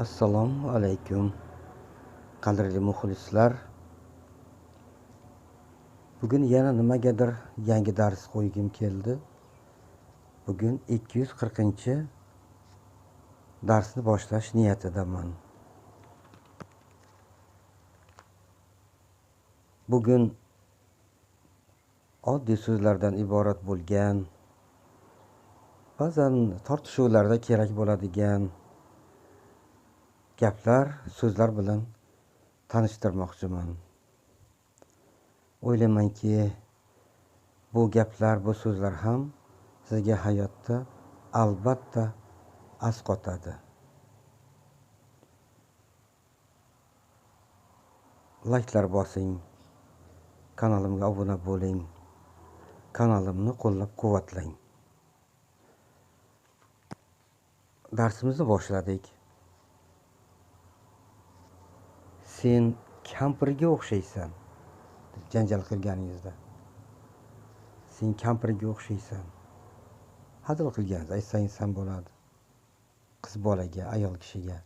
Assalomu alaykum, qadrli muxlislar. Bugun yana nimagadir yangi dars qo'ygim keldi. Bugun 240-darsni boshlash niyatidaman. Bugun oddiy so'zlardan iborat bo'lgan, ba'zan tortishuvlarda kerak bo'ladigan gaplar, so'zlar bilan tanishtirmoqchiman. O'ylaymanki, bu gaplar, bu so'zlar ham sizga hayotda albatta asqotadi. Layklar bosing, kanalimga obuna bo'ling, kanalimni qo'llab-quvvatlang. Darsimizni boshladik. Sen kampirga o'xshaysan deb janjal qilganingizda, sen kampirga o'xshaysan, hazil qilganingiz aytsangiz ham bo'ladi. Qiz bolaga, ayol kishiga: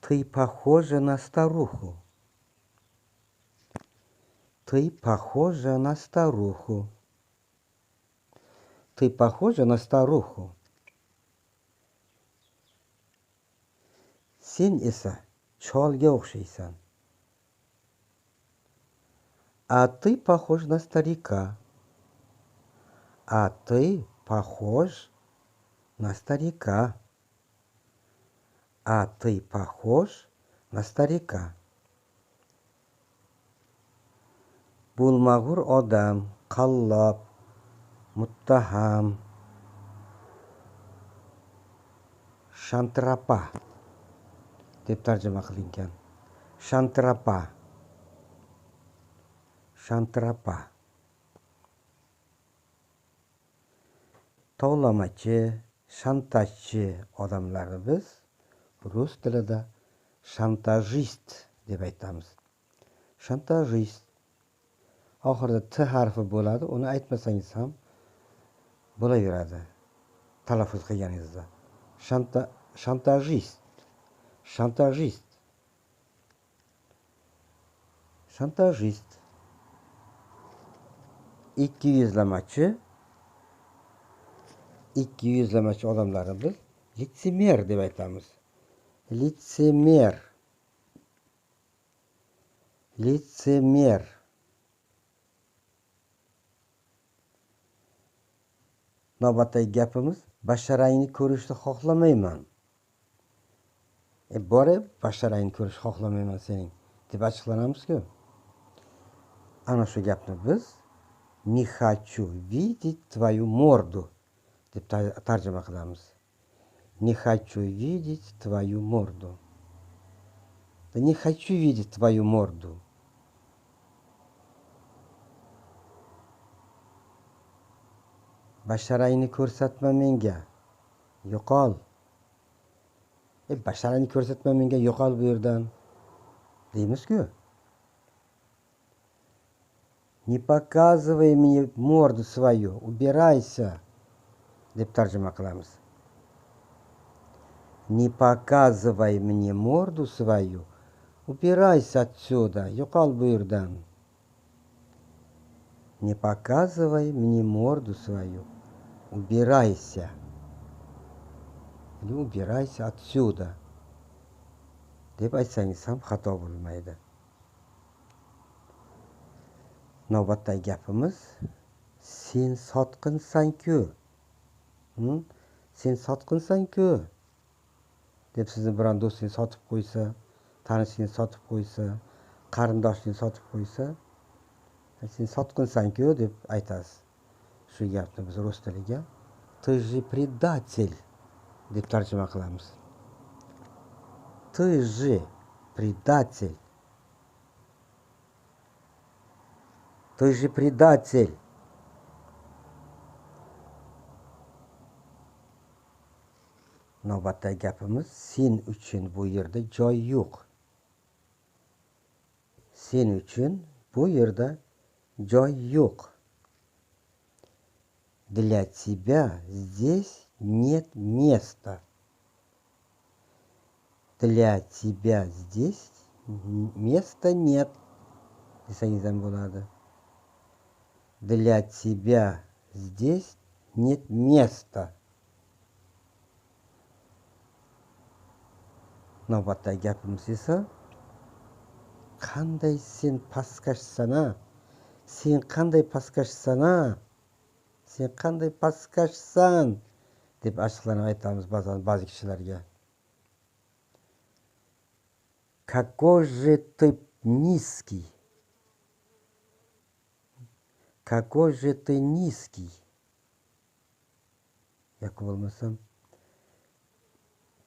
Ты похожа на старуху. Ты похожа на старуху. Ты похожа на старуху. Sen esa cholga o'xshaysan. А ты похож на старика. А ты похож на старика. А ты похож на старика. Bo'lmag'ur odam, qallob, muttaham, shantrapa deb tarjima qilingan. Shantrapa. Shantrapa. Tovlamachi, shantajchi odamlarni biz rus tilida shantajist deb aytamiz. Shantajist. Oxirida t harfi bo'ladi, uni aytmasangiz ham bo'laveradi talaffuz qilganingizda. Shantajist. Shantajist. Shantajist. Ikki yuzlamachi. Ikki yuzlamachi odamlarni biz litsemer deb aytamiz. Litsemer. Litsemer. Navbatdagi gapimiz: basharangni ko'rishni xohlamayman. Borib basharangni ko'rishni xohlamayman sening deb achchiqlanamiz-ku. Ana shu gapni biz не хочу видеть твою морду deb tarjima qilamiz. Не хочу видеть твою морду. Да не хочу видеть твою морду. Basharangni ko'rsatma menga. Yo'qol. Basharangni ko'rsatma menga, yo'qol bu yerdan deymiz-ku. Не показывай мне морду свою, убирайся deb tarjima qilamiz. Не показывай мне морду свою, убирайся отсюда, yo'qol bu yerdan. Не показывай мне морду свою, убирайся. Или убирайся отсюда deb aytsangiz ham xato bo'lmaydi. Navbatdagi gapimiz: sen sotqinsan-ku. Sen sotqinsan-ku deb sizni biron do'stingiz sotib qo'ysa, tanishingiz sotib qo'ysa, qarindoshingiz sotib qo'ysa, sen sotqinsan-ku deb aytasiz. Shu gapni biz rus tiliga ты же предатель deb tarjima qilamiz. Ты же предатель. Ты же предатель. Navbatdagi gapimiz: sen uchun bu yerda joy yo'q. Sen uchun bu yerda joy yo'q. Для тебя здесь нет места. Для тебя здесь места нет desangiz ham bo'ladi. Для тебя здесь нет места. Navbatdagi gapimiz esa qanday sen pastkashsan-a? Sen qanday pastkashsan-a? Sen qanday pastkashsan deb achchiqlanib aytamiz ba'zan ba'zi kishilarga. Какой же ты низкий? Какой же ты низкий? Yoki bo'lmasam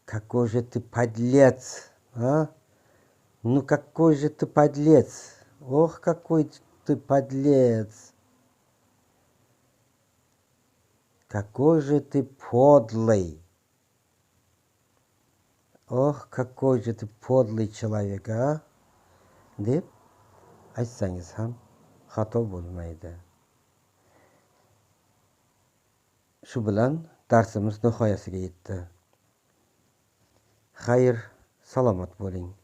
какой же ты подлец, а? Ну какой же ты подлец? Ох, какой ты подлец! Какой же ты подлый! Ох, какой же ты подлый человек, а? Deb aytsangiz ham xato bo'lmaydi. Shu bilan darsimiz nihoyasiga yetdi. Xayr, salomat bo'ling.